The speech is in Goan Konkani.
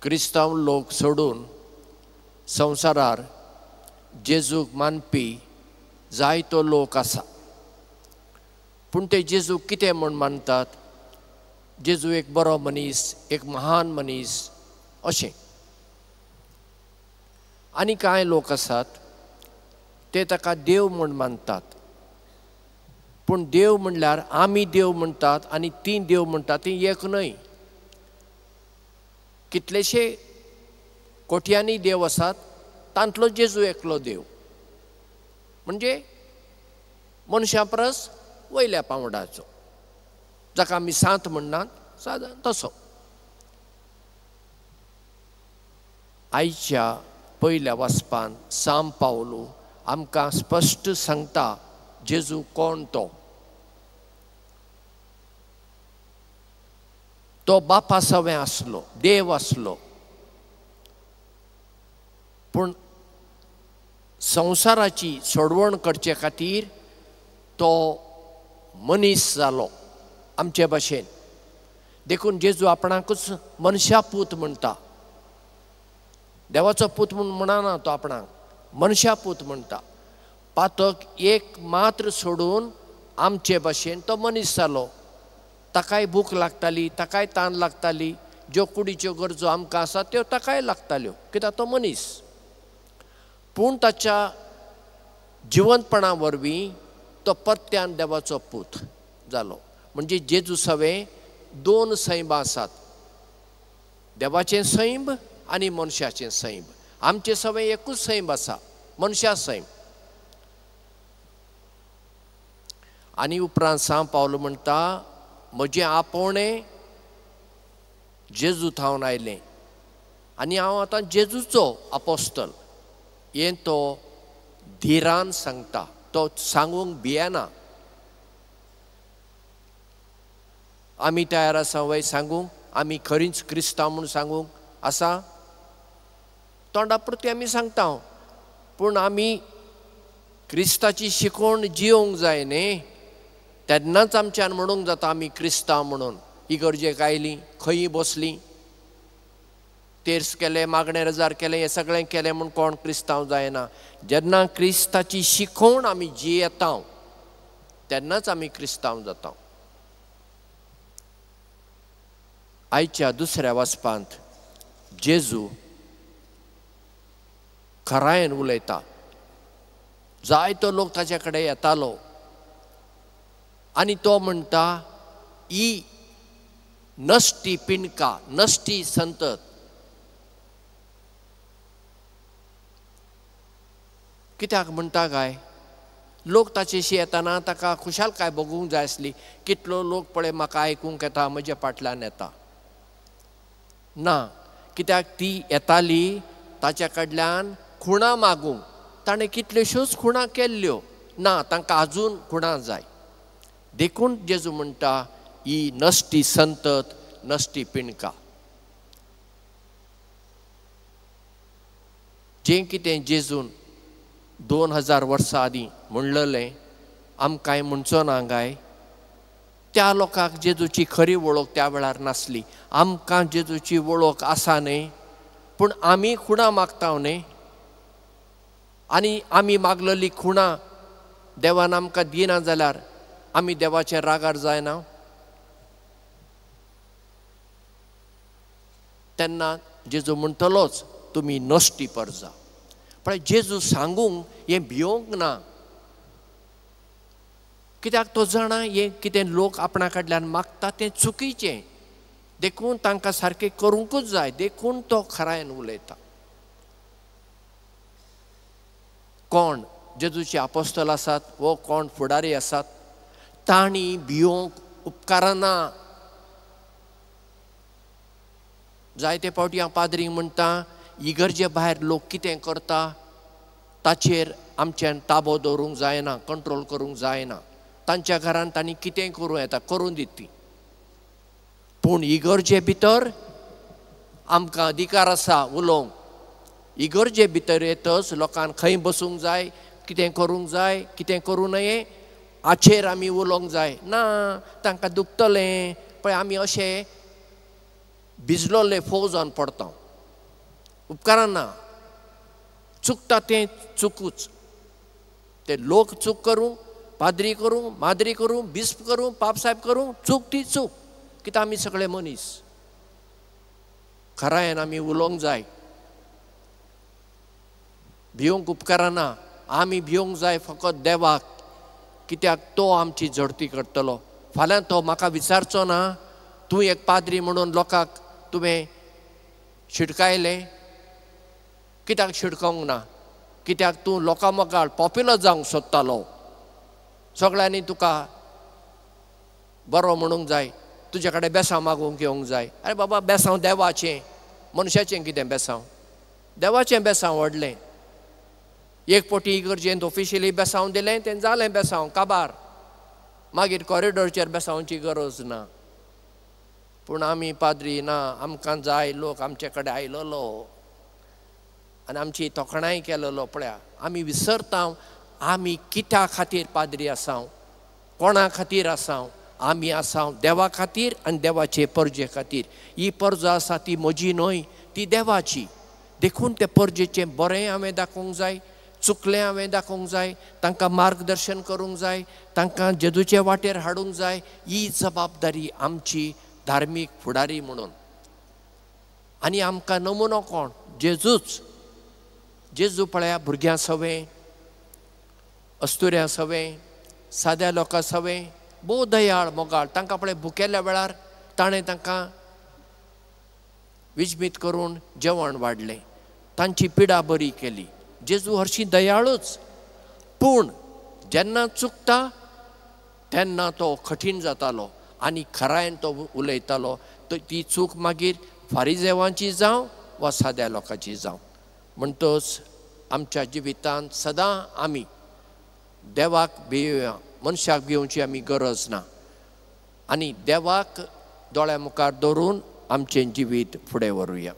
क्रिस्तांव लोक सोडून संवसारार जेजूक मानपी जायतो लोक आसा. पूण ते जेजूक कितें म्हूण मानतात? जेजू एक बरो मनीस, एक महान मनीस अशें. आनी कांय लोक आसात ते ताका देव म्हूण मानतात. पूण देव म्हणल्यार आमी देव म्हणटात आनी तीं देव म्हणटात तीं एक न्हय. कितलेशे कोट्यांनी देव आसात, तांतलो जेजू एकलो देव, म्हणजे मनशां परस वयल्या पांवड्याचो, जाका आमी सांत म्हणनात सादारण तसो. आयच्या पयल्या वाचपान सांत पावलू आमकां स्पश्ट सांगता जेजू कोण तो. तो बापा सवें आसलो, देव आसलो, पूण संवसाराची सोडवण करचे खातीर तो मनीस जालो आमचे भाशेन. देखून जेजू आपणाकूच मनशा पूत म्हणटा. देवाचो पूत म्हूण म्हणना तो, आपणाक मनशा पूत म्हणटा. पातक एक मात्र सोडून आमचे भाशेन तो मनीस जालो. ताकाय भूक लागताली, ताकाय तान लागताली, ज्यो कुडीच्यो गरजो आमकां आसा त्यो ताकाय लागताल्यो, कित्याक तो मनीस. पूण ताच्या जिवंतपणा वरवीं तो परत्यान देवाचो पूत जालो. म्हणजे जेजू सवें दोन सैंबां आसात, देवाचें सैंब आनी मनशाचें सैंब. आमचें सवें एकूच सैंब आसा, मनशा सैम. आनी उपरांत सांत पावलू म्हणटा, म्हजें आपोवणें जेजू थावन आयलें आनी हांव आतां जेजूचो आपोस्तल. हें तो धिरान सांगता, तो सांगूंक भियेना. आमी तयार आसा वय सांगूंक? आमी खरींच क्रिस्तांव म्हूण सांगूंक आसा? तोंडा पुरती आमी सांगता, पूण आमी क्रिस्ताची शिकवण जियोंक जाय न्ही, तेन्नाच आमच्यान म्हणूंक जाता आमी क्रिस्तांव म्हणून. इगर्जेक आयलीं, खंयी बसलीं, तेर्स केलें, मागणें रजार केलें, हें सगळें केलें म्हूण कोण क्रिस्तांव जायना. जेन्ना क्रिस्ताची शिकवण आमी जियेता तेन्नाच आमी क्रिस्तांव जाता. आयच्या दुसऱ्या वाचपांत जेजू खरायेन उलयता. जायतो लोक ताच्या कडेन येतालो आनी तो म्हणटा, ही नश्टी पिंडका, नश्टी संतत. कित्याक म्हणटा काय? लोक ताचेशी येताना ताका खुशालकाय भोगूंक जाय आसली, कितलो लोक पळय म्हाका आयकूंक येता, म्हज्या फाटल्यान येता. ना, कित्याक ती येताली ताच्या कडल्यान खुणां मागूंक. ताणें कितल्योश्योच खुणां केल्ल्यो ना, तांकां आजून खुणां जाय. देखून जेजू म्हणटा, ही नश्टी संतत, नश्टी पिंडका. जें कितें जेजून 2000 वर्सां आदीं म्हणलेलें आमकांय म्हणचो ना काय? त्या लोकांक जेजूची खरी वळख त्या वेळार नासली. आमकां जेजूची वळख आसा न्ही, पूण आमी खुणां मागता न्ही, आनी आमी मागलेली खुणां देवान आमकां दिना जाल्यार आमी देवाचे रागार जायना? तेन्ना जेजू म्हणटलोच, तुमी नश्टी परजा. पळय, जेजू सांगूंक हें भियोंक ना, कित्याक तो जाणा हें कितें लोक आपणा कडल्यान मागता तें चुकीचें, देखून तांकां सारकें करूंकूच जाय, देखून तो खरायेन उलयता. कोण जेजूचे आपोस्तल आसात वो कोण फुडारी आसात तांणी भियोंक उपकारना. जायते फावटी हांव पाद्रींक म्हणटा, इगर्जे भायर लोक कितें करता ताचेर आमच्यान ताबो दवरूंक जायना, कंट्रोल करूंक जायना. तांच्या घरान तांणी कितें करूं येता, करूं दित ती, पूण इगर्जे भितर आमकां अधिकार आसा उलोवंक. इगर्जे भितर येतच लोकांक खंय बसूंक जाय, कितें करूंक जाय, कितें करूं नये हाचेर आमी उलोवंक जाय. ना, तांकां दुखतलें. पळय, आमी अशें भिजलोले फोव जावन पडटा. उपकाराना. चुकता तें चुकूच, ते लोक चूक करूं, पाद्री करूं, माद्री करूं, बिस्प करूं, पापसाहेब करूं, चूक ती चूक. कित्याक आमी सगळे मनीस. खरायन आमी उलोवंक जाय, भिवंक उपकाराना. आमी भिवंक जाय फकत देवाक, कित्याक तो आमची झडती करतलो. फाल्यां तो म्हाका विचारचो ना, तूं एक पाद्री म्हणून लोकांक तुवें शिटकायलें, कित्याक शिटकावंक ना? कित्याक तूं लोकां मुखार पॉप्युलर जावंक सोदतालो, सगळ्यांनी तुका बरो म्हणूंक जाय, तुजे कडेन बेसांव मागूंक येवंक जाय. अरे बाबा, बेसांव देवाचें, मनशाचें कितें बेसांव? देवाचें बेसांव व्हडलें. एक पोटी इगर्जेंत ऑफिशियली बेसांव दिलें, तें जालें बेसांव काबार, मागीर कॉरिडोरचेर बेसांवची गरज ना. पूण आमी पाद्री ना, आमकां जाय लोक आमचे कडेन आयलोलो आनी आमची तोखणाय केलेलो. पळया, आमी विसरता आमी कित्या खातीर पाद्री आसाव, कोणा खातीर आसाव. आमी आसाव देवा खातीर आनी देवाचे परजे खातीर. ही परजा आसा ती म्हजी न्हय, ती देवाची. देखून ते परजेचें बरें हांवें दाखोवंक जाय, चुकलें हांवें दाखोवंक जाय, तांकां मार्गदर्शन करूंक जाय, तांकां जेजूचे वाटेर हाडूंक जाय. ही जबाबदारी आमची धार्मीक फुडारी म्हणून. आनी आमकां नमुनो कोण? जेजूच. जेजू पळया भुरग्यां सवें, अस्तुऱ्यां सवें, साद्या लोकां सवें भोव दयाळ मोगाळ. तांकां पळय भुकेल्ल्या वेळार ताणें तांकां विजमीत करून जेवण वाडलें, तांची पिडा बरी केली. जेजू हरशीं दयाळूच, पूण जेन्ना चुकता तेन्ना तो कठीण जातालो आनी खरायन तो उलयतालो. ती चूक मागीर फारिजेवांची जावं वा साद्या लोकांची जावं. म्हणटच आमच्या जिवितांत सदां आमी देवाक भिवया, मनशाक भिवची आमी गरज ना. आनी देवाक दोळ्या मुखार दवरून आमचें जिवीत फुडें व्हरूया.